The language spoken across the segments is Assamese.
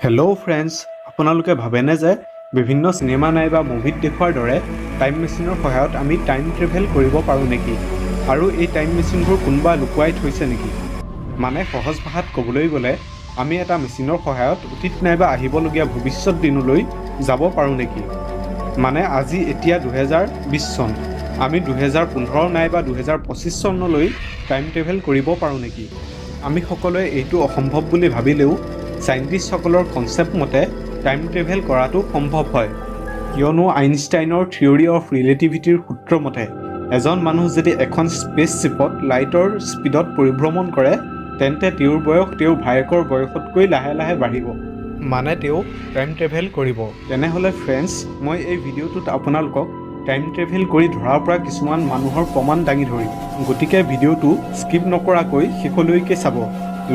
হেল্ল' ফ্ৰেণ্ডছ, আপোনালোকে ভাবেনে যে বিভিন্ন চিনেমা নাইবা মুভিত দেখুওৱাৰ দৰে টাইম মেচিনৰ সহায়ত আমি টাইম ট্ৰেভেল কৰিব পাৰোঁ নেকি? আৰু এই টাইম মেচিনবোৰ কোনোবা লুকুৱাই থৈছে নেকি? মানে সহজ ভাষাত ক'বলৈ গ'লে আমি এটা মেচিনৰ সহায়ত অতীত নাইবা আহিবলগীয়া ভৱিষ্যত দিনলৈ যাব পাৰোঁ নেকি? মানে আজি এতিয়া 2020 চন, আমি 2015 নাইবা 2025 চনলৈ টাইম ট্ৰেভেল কৰিব পাৰোঁ নেকি? আমি সকলোৱে এইটো অসম্ভৱ বুলি ভাবিলেও চাইণ্টিষ্টসকলৰ কনচেপ্ট মতে টাইম ট্ৰেভেল কৰাটো সম্ভৱ হয়। কিয়নো আইনষ্টাইনৰ থিয়ৰী অফ ৰিলেটিভিটিৰ সূত্ৰ মতে এজন মানুহ যদি এখন স্পেচশ্বিপত লাইটৰ স্পীডত পৰিভ্ৰমণ কৰে, তেন্তে তেওঁৰ বয়স তেওঁৰ ভায়েকৰ বয়সতকৈ লাহে লাহে বাঢ়িব, মানে তেওঁ টাইম ট্ৰেভেল কৰিব। তেনেহ'লে ফ্ৰেণ্ডছ, মই এই ভিডিঅ'টোত আপোনালোকক টাইম ট্ৰেভেল কৰি ধৰা পৰা কিছুমান মানুহৰ প্ৰমাণ দাঙি ধৰিম। গতিকে ভিডিঅ'টো স্কিপ নকৰাকৈ শেষলৈকে চাব।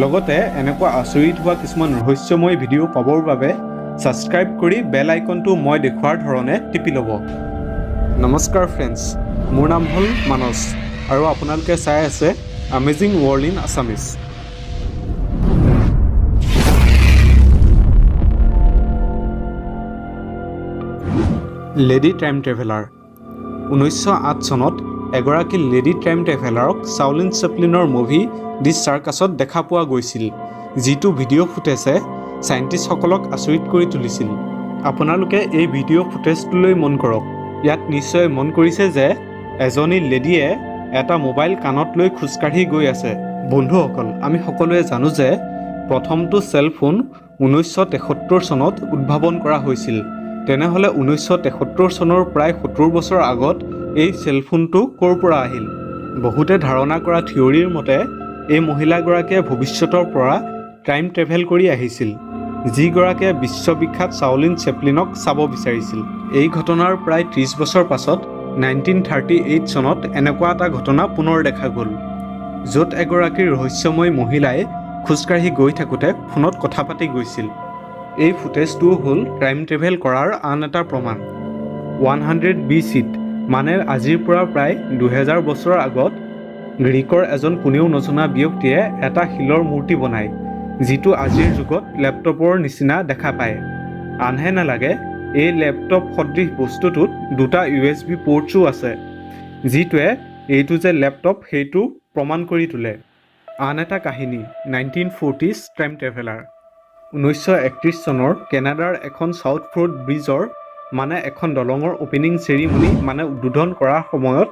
লগতে এনেকুৱা আচৰিত হোৱা কিছুমান ৰহস্যময় ভিডিঅ' পাবৰ বাবে ছাবস্ক্ৰাইব কৰি বেল আইকনটো মই দেখুওৱাৰ ধৰণে টিপি ল'ব। নমস্কাৰ ফ্ৰেণ্ডছ, মোৰ নাম হ'ল মানস আৰু আপোনালোকে চাই আছে amazing world in Assamese. Lady time traveller. 1908 চনত এগৰাকী লেডী টাইম ট্ৰেভেলাৰক চাৰ্লি চেপলিনৰ মুভি দি চাৰ্কাছত দেখা পোৱা গৈছিল, যিটো ভিডিঅ' ফুটেজে চাইণ্টিষ্টসকলক আচৰিত কৰি তুলিছিল। আপোনালোকে এই ভিডিঅ' ফুটেজটোলৈ মন কৰক। ইয়াত নিশ্চয় মন কৰিছে যে এজনী লেডীয়ে এটা মোবাইল কাণত লৈ খোজকাঢ়ি গৈ আছে। বন্ধুসকল, আমি সকলোৱে জানো যে প্ৰথমটো চেলফোন 1973 চনত উদ্ভাৱন কৰা হৈছিল। তেনেহ'লে 1973 চনৰ প্ৰায় 70 বছৰ আগত এই চেলফোনটো ক'ৰ পৰা আহিল? বহুতে ধাৰণা কৰা থিয়ৰীৰ মতে এই মহিলাগৰাকীয়ে ভৱিষ্যতৰ পৰা টাইম ট্ৰেভেল কৰি আহিছিল, যিগৰাকীয়ে বিশ্ববিখ্যাত চাৰ্লি চেপলিনক চাব বিচাৰিছিল। এই ঘটনাৰ প্ৰায় 30 বছৰ পাছত 1938 চনত এনেকুৱা এটা ঘটনা পুনৰ দেখা গ'ল, য'ত এগৰাকী ৰহস্যময় মহিলাই খোজকাঢ়ি গৈ থাকোঁতে ফোনত কথা পাতি গৈছিল। এই ফুটেজটোও হ'ল টাইম ট্ৰেভেল কৰাৰ আন এটা প্ৰমাণ। 100 বি চিত, মানে আজিৰ পৰা প্ৰায় 2000 বছৰৰ আগত, গ্ৰীকৰ এজন কোনেও নজনা ব্যক্তিয়ে এটা শিলৰ মূৰ্তি বনায়, যিটো আজিৰ যুগত লেপটপৰ নিচিনা দেখা পায়। আনহে নালাগে, এই লেপটপ সদৃশ বস্তুটোত দুটা ইউএছবি পৰ্টছো আছে, যিটোৱে এইটো যে লেপটপ সেইটো প্ৰমাণ কৰি তোলে। আন এটা কাহিনী, 1940s time traveller. 1931 চনৰ কেনাডাৰ এখন চাউথ ফ'ৰ্ড ব্ৰিজৰ, মানে এখন দলঙৰ অ'পেনিং চেৰিমনি, মানে উদ্বোধন কৰাৰ সময়ত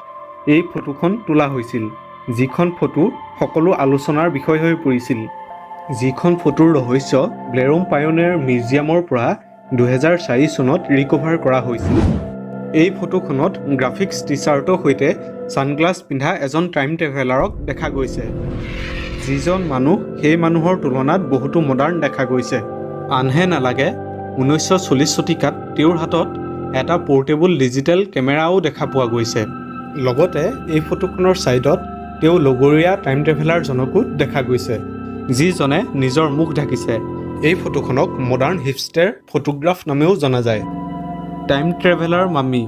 এই ফটোখন তোলা হৈছিল, যিখন ফটো সকলো আলোচনাৰ বিষয় হৈ পৰিছিল। যিখন ফটোৰ ৰহস্য ব্লেৰম পায়নেৰ মিউজিয়ামৰ পৰা 2004 চনত ৰিকভাৰ কৰা হৈছিল। এই ফটোখনত গ্ৰাফিক্স টি চাৰ্টৰ সৈতে ছানগ্লাছ পিন্ধা এজন টাইম ট্ৰেভেলাৰক দেখা গৈছে। যিজন মানুহ সেই মানুহৰ তুলনাত বহুতো মডাৰ্ণ দেখা গৈছে। আনহে নালাগে, 1940 শতিকাত তেওঁৰ হাতত এটা পৰ্টেবল ডিজিটেল কেমেৰাও দেখা পোৱা গৈছে। লগতে এই ফটোখনৰ ছাইডত তেওঁ লগৰীয়া টাইম ট্ৰেভেলাৰজনকো দেখা গৈছে, যিজনে নিজৰ মুখ ঢাকিছে। এই ফটোখনক মডাৰ্ণ হিপষ্টাৰ ফটোগ্ৰাফ নামেও জনা যায়। টাইম ট্ৰেভেলাৰ মামি।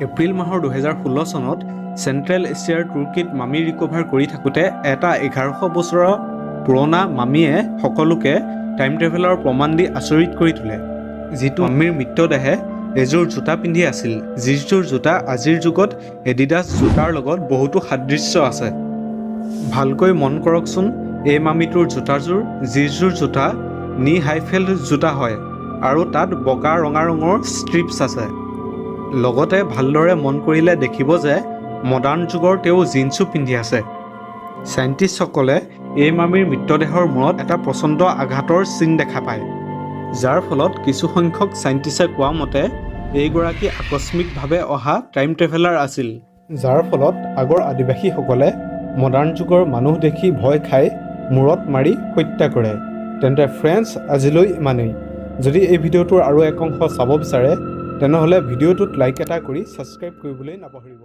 এপ্ৰিল মাহৰ 2016 চনত চেণ্ট্ৰেল এছিয়াৰ তুৰ্কীত মামি ৰিকভাৰ কৰি থাকোঁতে এটা 1100 বছৰৰ পুৰণা মামিয়ে সকলোকে টাইম ট্ৰেভেলাৰৰ প্ৰমাণ দি আচৰিত কৰি তোলে। যিটো মামিৰ মৃতদেহে এযোৰ জোতা পিন্ধি আছিল, যিযোৰ জোতা আজিৰ যুগত এডিডাছ জোতাৰ লগত বহুতো সাদৃশ্য আছে। ভালকৈ মন কৰকচোন এই মামিটোৰ জোতাযোৰ, যিযোৰ জোতা নি হাইফেল্ড জোতা হয় আৰু তাত বগা ৰঙা ৰঙৰ ষ্ট্ৰিপছ আছে। লগতে ভালদৰে মন কৰিলে দেখিব যে মডাৰ্ণ যুগৰ তেওঁ জিন্সো পিন্ধি আছে। চাইণ্টিষ্টসকলে এই মামিৰ মৃতদেহৰ মূৰত এটা প্ৰচণ্ড আঘাতৰ চিন দেখা পায়, যাৰ ফলত কিছুসংখ্যক চাইণ্টিষ্টে কোৱা মতে এইগৰাকী আকস্মিকভাৱে অহা টাইম ট্ৰেভেলাৰ আছিল, যাৰ ফলত আগৰ আদিবাসীসকলে মডাৰ্ণ যুগৰ মানুহ দেখি ভয় খাই মূৰত মাৰি হত্যা কৰে। তেন্তে ফ্ৰেণ্ডছ, আজিলৈ ইমানেই। যদি এই ভিডিঅ'টোৰ আৰু এক অংশ চাব বিচাৰে, তেনেহ'লে ভিডিঅ'টোত লাইক এটা কৰি ছাবস্ক্ৰাইব কৰিবলৈ নাপাহৰিব।